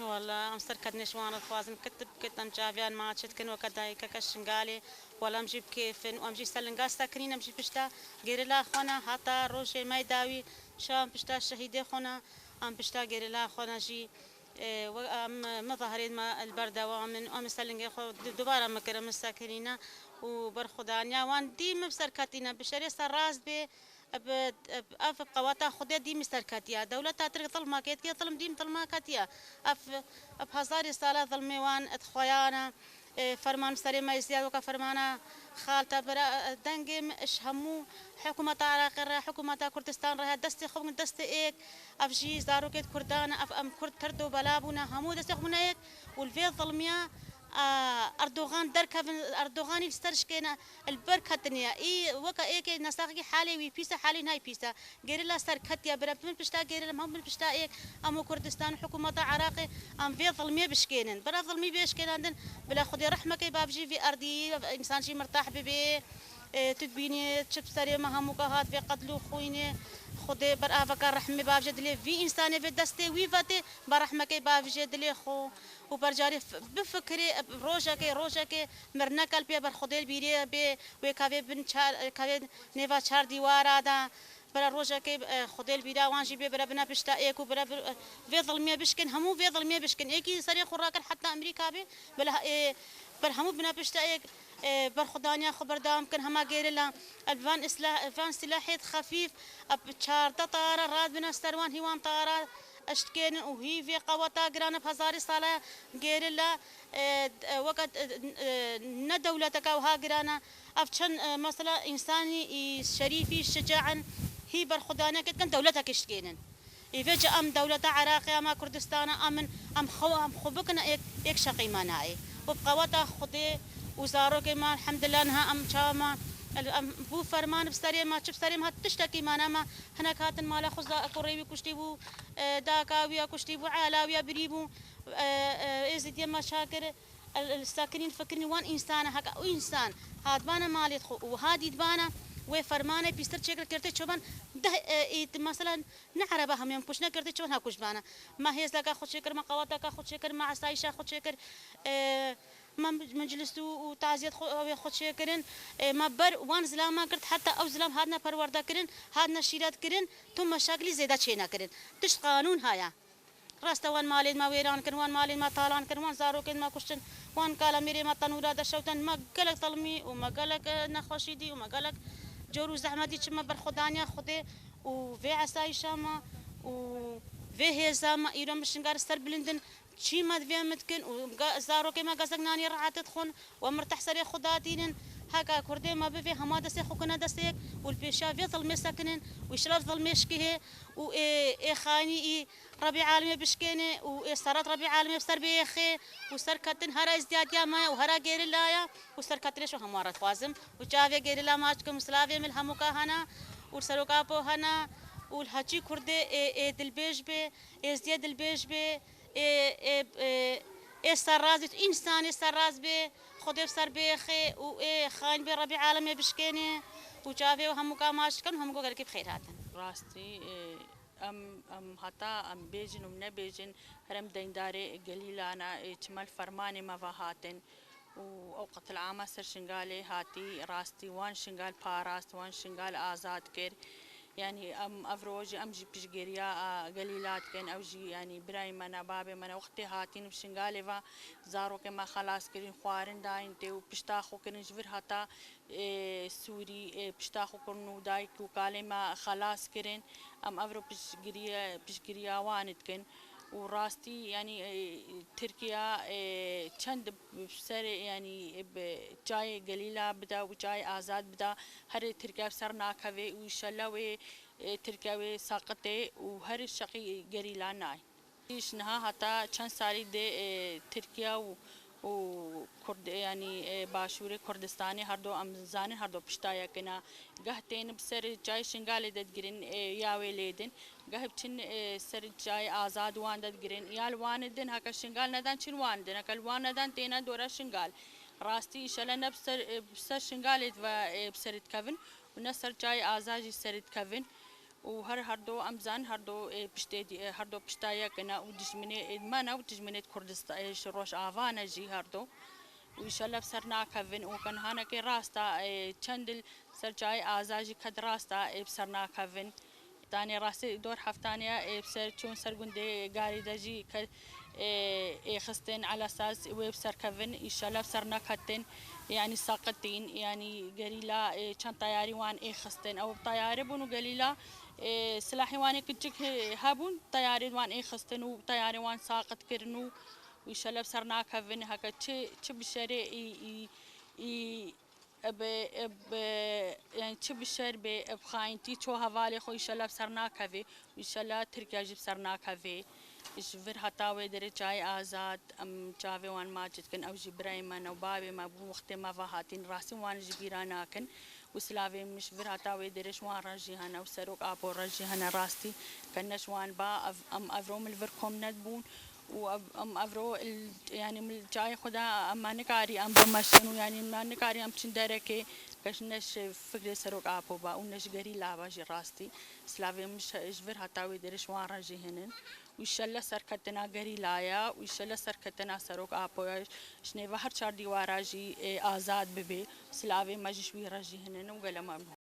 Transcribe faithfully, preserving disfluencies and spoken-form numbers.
Wala em serketinê ji wan re dixwazin kit bi kit em çaviyan maç dikin weke dayikeke Şingalê. Wala em jî bi kêf in û em jî ser linga sekinîn, em jî pişta gerîla xwe ne heta rojê me yê dawî şew em pişta şehîdê xwe ne, em pişta gerîla xwe ne jî, e, we-, em mizaherên me li ber dewam in û em ser lingê xwe du-, dubara min kir, min sekinîne û berxwedaniya wan dî min bi serketîne bi şerê serrast bê. Bi, bi ev qeweta Xwedê dî min serketiye. Dewleta Tirk zilma kê dike, zilm dî min zilma ketiye. Ev, ev hezarê sala zilmê wan dixweyane, e, ferman serê me ziyad weke fermana xalta bira, e, dengê min ji hemû hikûmeta Iraqê re, hikûmeta Kurdistan re, destê xwe bin destê êk. Ev jî zarokê Kurdan e, ev em Kurd pirdo bela bûne, hemû destê xwe bûne êk û li vê zilmiya, a, Erdogan derkevin, Erdoganî li ser şikêne, li ber ketiniye. Î weke êkê nesaxekî halê wî pîs e, halê nayê pîs e. Gerîla ser ketiye, bira bin pişta gerîla, em bin pişta êk, em û Kurdistan û hikûmeta Iraqê, em vê zilmê bişkênin. Bira zilmî bê şikênandin, bila Xwedê rehmekê bavijî vî erdî, însan jî mirtah bibê. E, tu dibînî çi bi serê me hemûka hat vê qetl û xwînê. Xwedê ber aveka rehmê bavijê dilê vî însanê vê destê wî vetê, ber rehmekê bavijê dilê xwe. Û bercarî f-, bifikirê, rojekê, rojekê mirine kelpê ber Xwedê li bîrê bê, wê kavê bin çar, kavê nêva çar dîwara da. Bira rojekê, e, Xwedê li bîra wan jî bê, bira bine pişta êk û bira bir-, e, vê zilmiyê bişkin, hemû vê zilmiyê bişkin. Êkî serê xwe rakir heta Amerîka bê, bila, e, ber hemû bine pişta êk, e, berxwedaniya xwe berdewam kin, hema gerîla, e, van islah-, van silahê xefîf, e, çardeh tayara radibine ser wan, hî wan tayara eştkênin û hî vê qeweta giran e, hezarî sala gerîla, e, e, weke, e, e, ne dewleteke wiha giran e. Ev çend, e, mesela însanî, î, şerîfî, şica in, hî berxwedaniyekê dikin, dewletekê şikênin. Î vêca em dewleta Iraqê, em a Kurdistana, em in, em xwe, em xwe bikine êk, êk şeqî me nayê. Û bi qeweta Xwedê û zarokê me, elhemdulillah, niha em çawa me, em bû ferman bi serê me, çi bi serê me hat tiştekî me ne, me hinek hatin mala xwe za-, kurê wî kuştî bû, e, daka wî ya kuştî bû, ala wî ya birî bû, e, e, êzidiyê me çakir, El, el sekinîn fikirîn wan însana heka û însan hatbana malê xwe û ha dîtbana wê fermanê pîstir çêkir kirtê çoban deh, e, ît, mesela ne ereba hemûyan kuş ne kirtê çoban ha kuş bana. Me hêzeka xwe çêkir, me qewateka xwe çêkir, me esayîşa xwe çêkir, e, me meclis û, û taziyet xwe, wê xwe çêkirin. E, me ber wan zilaman kirt, heta ew zilam hatine perwerde kirin, hatine şîret kirin, tu meşaklî zêde çênekirin. Tişt qanûn haya. Rast e, wan malên me wêran kirin, wan malên me talan kirin, wan zarokên me kuştin, wan kalemêrê me tenûra de şewtin, me gelek zilmî û me gelek, e, nexweşî dî û me gelek cor û zehmetî çi me berxwedaniya Xwedê û vê esayîşa me û vê hêza me îro min Şingal ser bilind in, çî me divê min dikin û ge-, zarokê me gezek nanî rehet dixwin. We mirteh serê xwe datînin, heka kurdê me bivê hema destê xwe kine destê yek û li pêşiya vê zilmê sekinin û îşellah zilmê şikihê û ê, ê xaynî î Rebî alemê bişkêne û ê serat Rebî alemê bi ser bêxê û serketin hera îzdiyatiya me ye û hera gerîla ye û serketinê ji hemû re dixwazim û çavê gerîla maç kim û silavê min li hemûka hene û li Seroka Po hene û li heçî kurdê ê, ê dilbêj bê, êzdiyê dilbêj bê. Ê, ê, ê, ê serraz bê, însanê serraz bê, Xwedê bi ser bêxê û ê xayn bê Rebî alemê bişkênê û çavê û hemûka maç dikin û hemûka gelekî bi xêr hatin. Rastî, ê, em, em heta em bêjin û nebêjin, her em deyndarê Gelîlana, ê, çima li fermanê me ve hatin. û ew qetilama ser Şingalê hatî, rastî wan Şingal parast, wan Şingal azad kir. Yanî em ev rojî em jî piştgiriya, a, Gelîla dikin, ew jî yanî birayê me ne, babê me ne, wextê hatîn bi Şingalê ve zarokê me xelas kirin, xwarin dayîn tê û pişta xwe kirin ji vir heta, ê, Sûrî, ê, pişta xwe kirin û dayik û kalê me xelas kirin. Em ev ro piştgiriye, piştgiriya wan dikin. û rastî, yanî, e, Tirkiya, e, çend bi serê, yanî, e, bi çayê Gelîla bida û çayê azad bida, herê Tirkiya bi ser nakeve û înşallah wê, e, Tirkiya wê saqitê û herê şeqî gerîla nayê. Ji niha heta çend salî de, e, Tirkiya û û Kurd, yanî, e, Başûrê Kurdistanê herdo em zanin herdo pişta yekina. Geh tên bi ser çayê Şingalê de digirin, e, ya wê lê din. Geh biçin, e, ser çayê Azad wan de digirin. Ya li wan din, heke Şingal nedan çin wan din. Heke li wan nedan têne dora Şingal. Rastî îşele ne bi ser, e, bi ser Şingalê ve, e, bi ser dikevin û ne ser çayê Azad jî ser dikevin. û her, her do em zan, her do, ê, piştê dî, ê, her do pişta yek ne û dijminê, ê, me ne û dijminê Kurdistan, ê, ji Rojava ne jî her do. Û înşallah bi ser nakevin û ken hanekê rasta, ê, çend il ser çayê Aza jî ket rasta, ê, bi ser nakevin. Tanê rastî dor heftanê ye, ê, bi ser çûn ser gundê Garî de jî ke, ê, ê xistin, elesas wê bi ser kevin, înşallah bi ser neketin, yanî saqitîn, yanî gerîla, ê, çend teyarî wan ê xistin. Ew bi teyarî bûn û gerîla, ê, silahê wan ê kiçik he-, hebûn, teyarî wan ê xistin û teyarê wan saqit kirin û, û înşallah bi ser nakevin, heke çi, çi bi şerê î, î, î, ebe, ebe, yani çi bi şer bê, eb xayintî ço hevalê xwe înşallah bi ser nakevê, înşallah Tirkiye jî bi ser nakevê. Ji vir heta wê derê çayê Azad, em çavê wan maç dikin, ew jî birayê me ne û bavê me bûn, wextê me ve hatîn, rastî wan ji bîra nakin. Û silavê min ji vir heta wê derê ji wan re jî hene û Serok Apo re jî hene rastî. Ke ne ji wan ba, ev, em evro min li vir kom nedibûn. û ev, em evro il, yani mil çayê xwe de em me nikarî em bimeşin û yani me nikarî em çin derekê, ke ji ne ji fikrê Serok Apo ba û ne ji gerîla ba jî rastî. Silavê min ji, ji vir heta wê derê ji wan re jî hinin. Û înşallah serketina gerîla ye û înşallah serketina Serok Apo ye. Ji nêva her çar dîwara jî, ê, azad bibe. Silavê me jî ji wî re jî hinin û gelê me